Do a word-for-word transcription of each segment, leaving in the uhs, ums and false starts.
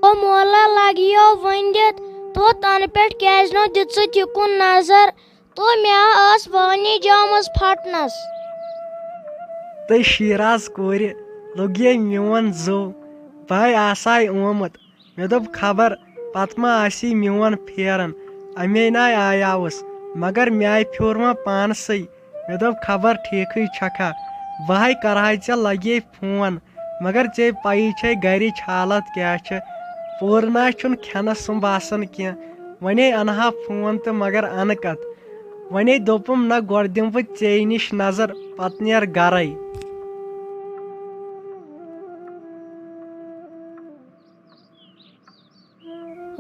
تو مولا لگیو ؤنِتھ، تو تنہٕ پٮ۪ٹھ کیازِ نہٕ دِژٕتھ یِکُن نظر؟ تو مےٚ ٲس وٲنی جامٕژ پھٹنس۔ تہٕ شیراز کورِ لوٚگ یے میون زُو، بہٕ آسے آمُت۔ مےٚ دوٚپ، خبر پتہٕ ما آسی میون پھیران، امے ناے آیاوُس، مگر مےٚ آے پھیوٗر وۄنۍ پانسٕے۔ مےٚ دوٚپ، خبر ٹھیٖکھٕے چھکھا، بہٕ ہاے کرہاے ژےٚ لگے فون، مگر ژےٚ پَیی چھے گرِچ حالت کیٛاہ چھےٚ۔ پوٗرٕ نہ چھُنہٕ کھٮ۪نَس سُم باسان کینٛہہ۔ وۄنے اَنہٕ ہا فون تہٕ مگر اَنہٕ کَتھ؟ وۄنے دوٚپُم، نہ گۄڈٕ دِمہٕ بہٕ ژے نِش نظر، پَتہٕ نیر گرَے۔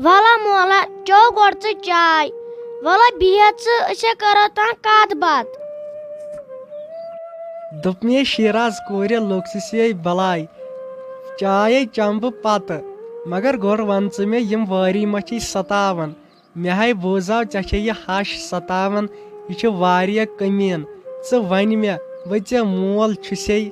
وَلہ مولا، چیو گۄڈٕ ژٕ چاے۔ وَلہ بِہِتھ ژٕ، أسۍ ہے کَرو تام کَتھ باتھ۔ دوٚپ مےٚ، شیراز کورِ لوٚگ سُہ سے بَلاے۔ چاے چَمہٕ بہٕ پَتہٕ، مگر گۄڈٕ وَن ژٕ مےٚ، یِم وٲرۍ ما چھِ ستاوان؟ مےٚ ہاے بوزاو، ژےٚ چھے یہِ ہَش ستاوان، یہِ چھِ واریاہ کٔمیٖن۔ ژٕ وَن مےٚ، بہٕ ژےٚ مول چھُسے۔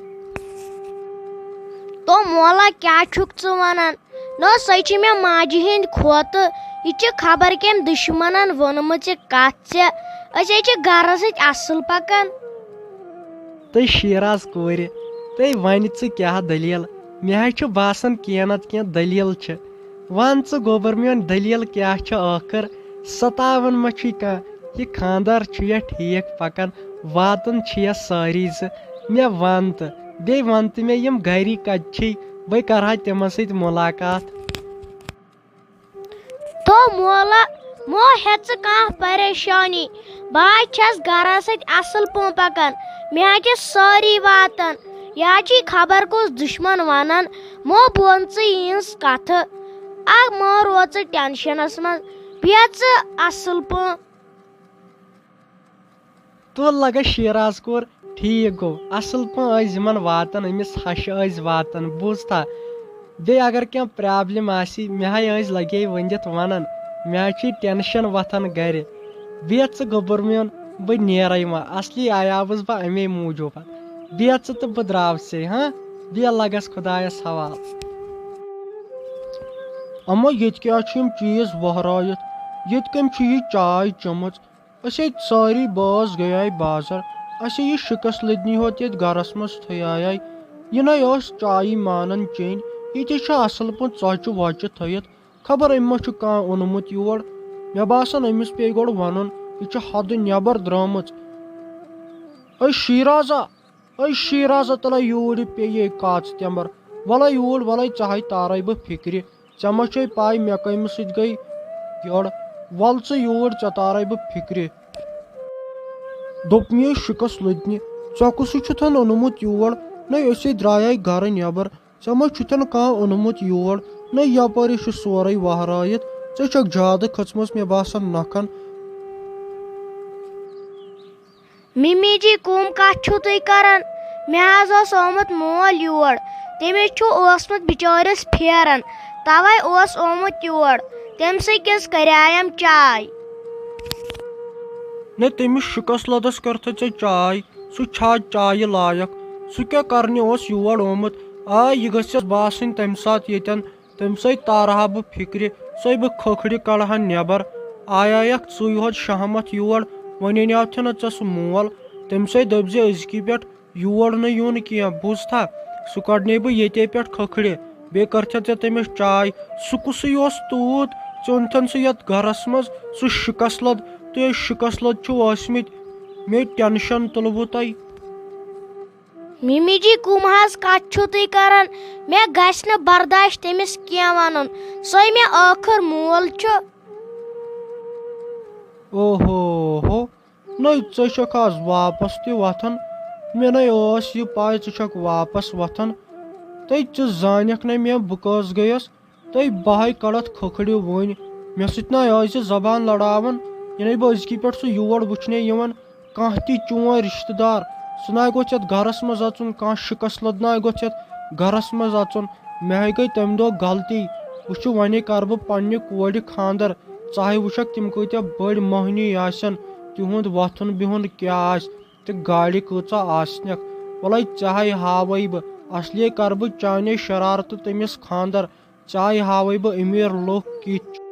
تو مولا، کیٛاہ چھُکھ ژٕ وَنان؟ نہ، سۄے چھِ مےٚ ماجہِ ہِنٛدۍ کھۄتہٕ۔ یہِ چھِ خبر کٔمۍ دُشمنن ووٚنمُت یہِ کتھ ژےٚ۔ أسۍ ہے چھِ گرس سۭتۍ اصل پکان۔ تہٕ شیراز کورِ، تہٕ وۄنۍ ژٕ کیٛاہ دٔلیٖل؟ مےٚ حظ چھُ باسان کینٛہہ نتہٕ کینٛہہ دٔلیٖل چھِ۔ وَن ژٕ گوٚبُر میون، دٔلیٖل کیٛاہ چھِ ٲخٕر؟ ستاوان ما چھُے کانٛہہ؟ یہِ خانٛدر چھُ یا ٹھیٖک پکان؟ واتان چھِ یا سٲری زٕ؟ مےٚ وَن تہٕ، بیٚیہِ وَن تہٕ مےٚ، یِم گَری کَتہِ چھِی؟ بہٕ کَرٕ ہا تِمَن سۭتۍ مُلاقات۔ تو مولا، مو ہیٚہ ژٕ کانٛہہ پریشٲنی، بہٕ حظ چھَس گَرَس سۭتۍ اَصٕل پٲٹھۍ پَکان، مےٚ حظ چھِ سٲری واتان، یہِ حظ چھِ خبر کُس دُشمَن وَنان، مو بون ژٕ یِہٕنٛز کَتھٕ، اَکھ مو روز ژٕ ٹٮ۪نشَنَس منٛز، بیٚہہ ژٕ اَصٕل پٲٹھۍ۔ تہٕ لگس شیراز کور، ٹھیٖک گوٚو، اَصٕل پٲٹھۍ ٲسۍ یِمن واتان، أمِس ہَشہِ ٲسۍ واتان، بوٗزتھا؟ بیٚیہِ اگر کینٛہہ پرابلم آسی، مےٚ ہاے ٲسۍ لگے ؤنِتھ وَنان، مےٚ ہاے چھُے ٹینشن وۄتھان گرِ۔ بیٚہہ ژٕ گوٚبُر میون، بہٕ نیرے وۄنۍ، اصلی آیاوُس بہٕ اَمے موٗجوٗب۔ بیٚہہ ژٕ تہٕ بہٕ درٛاوسے، ہاں؟ بیٚہہ لگس خۄدایس حوالہٕ۔ اما ییٚتہِ کیٛاہ چھِ یِم چیٖز وۄہرٲیِتھ؟ ییٚتہِ کٔمۍ چھِ یہِ چاے چٔمٕژ؟ أسۍ ہے سٲری بٲژ گٔیاے بازر، اَسہِ ہے یہِ شِکس لٔدنی ہوت ییٚتہِ گرس منٛز تھٲیایے۔ یہِ نے ٲس چایی مانان چیٚنۍ، ییٚتہِ چھِ اصٕل پٲٹھۍ ژۄچہِ وۄچہِ تھٲیِتھ۔ خبر أمۍ ما چھُ کانٛہہ اوٚنمُت یور؟ مےٚ باسان أمِس پیٚیہِ گۄڈٕ وَنُن، یہِ چھِ حدٕ نٮ۪بر درٛامٕژ۔ اے شیرازا، اے شیرازا، تَلے یوٗرۍ یہِ پیٚیہِ کاژٕ تٮ۪مبر۔ وَلے یوٗرۍ، وَلے ژےٚ ہاے تارے بہٕ فِکرِ۔ ژےٚ ما چھے پَے مےٚ کَمہِ سۭتۍ گٔے یٔڑ؟ وَل ژٕ یوٗرۍ، ژےٚ تارَے بہٕ فِکرِ۔ دوٚپ مےٚ شِکَس لٔدنہِ، ژےٚ کُسُے چھُتھَن اوٚنمُت یور؟ نَے أسے درٛایے گَرٕ نٮ۪بَر، ژےٚ ما چھُتھَن کانٛہہ اوٚنمُت یور؟ نَے یَپٲرۍ چھُ سورُے وَہرٲیِتھ، ژےٚ چھَکھ زیادٕ کھٔژمٕژ مےٚ باسان نَکھَن۔ مِمی جی، کٕم کَتھ چھِو تُہۍ کَران؟ مےٚ حظ اوس آمُت مول یور۔ تٔمِس چھُ اوسمُت بِچٲرِس پھیران، تَوَے اوس آمُت یور۔ تٔمۍ سٕے کِژھ کَرییم چاے۔ نے، تٔمِس شِکَس لَدَس کٔرتھٕ ژےٚ چاے؟ سُہ چھا چایہِ لایق؟ سُہ کیٛاہ کَرنہِ اوس یور آمُت؟ آ، یہِ گٔژھٮ۪س باسٕنۍ تَمہِ ساتہٕ ییٚتٮ۪ن۔ تٔمۍ سٕے تارٕ ہا بہٕ فِکرِ، سُے بہٕ کھکھرِ کڑٕ ہا نٮ۪بر۔ آیایکھ ژٕے ہوت شہمتھ یور، وۄنۍ انیوتھے نہٕ ژےٚ سُہ مول۔ تٔمۍ سٕے دٔپۍ زِ أزکی پٮ۪ٹھ یور نہٕ یُن کینٛہہ، بوٗزتھا؟ سُہ کڑنے بہٕ ییٚتے پٮ۪ٹھ کھکھرِ، بیٚیہِ کٔرتھے ژےٚ تٔمِس چاے۔ سُہ کُسُے اوس توٗت، ژٕ اوٚنتھن سُہ یتھ گرس منٛز، سُہ شِکس لد، تُہۍ شِکس لد چھِو ٲسمٕتۍ، مےٚ ٹینشن تُلوٕ تۄہہِ۔ مِمی جی، کٕم حظ کَتھٕ چھِو تُہۍ کَران؟ مےٚ گژھِ نہٕ برداش تٔمِس کینٛہہ وَنُن۔ سُے مےٚ ٲخٕر مول چھُ۔ اوہو ہو، نٔے ژٕ چھکھ آز واپس تہِ وۄتھان۔ مےٚ نَے ٲس یہِ پَے ژٕ چھکھ واپس وۄتھان۔ تہٕ ژٕ زانکھ نَے مےٚ بہٕ کٔژ گٔیَس۔ تہٕ بہٕ ہاے کڑتھ کھکھرِ وُنۍ۔ مےٚ سۭتۍ نَے ٲسۍ زِ زبان لڑاوان، یہِ نَے بہٕ أزکی پٮ۪ٹھ سُہ یور وٕچھنے یِوان۔ کانٛہہ تہِ چون رشتہٕ دار، سُہ نَے گوٚژھ یَتھ گرس منٛز اَژُن، کانٛہہ شِکس لد نَے گوٚژھ یَتھ گرس منٛز اَژُن۔ مےٚ ہاے گٔے تَمہِ دۄہ غلطی۔ وٕچھِ وۄنۍ کَرٕ بہٕ پننہِ کورِ خانٛدر، ژٕ ہاے وٕچھکھ تِم کۭتیٛاہ بٔڑۍ مۄہنی آسن، تِہُنٛد وۄتھُن بِہُن کیٛاہ آسہِ، تہٕ گاڑِ کۭژاہ آسنکھ۔ وَلَے ژےٚ ہاے ہاوَے بہٕ، اصلی کَرٕ بہٕ چانے شرارتہٕ تٔمِس خانٛدر۔ چاے ہاوے بہٕ امیر لوٗکھ کِتھ۔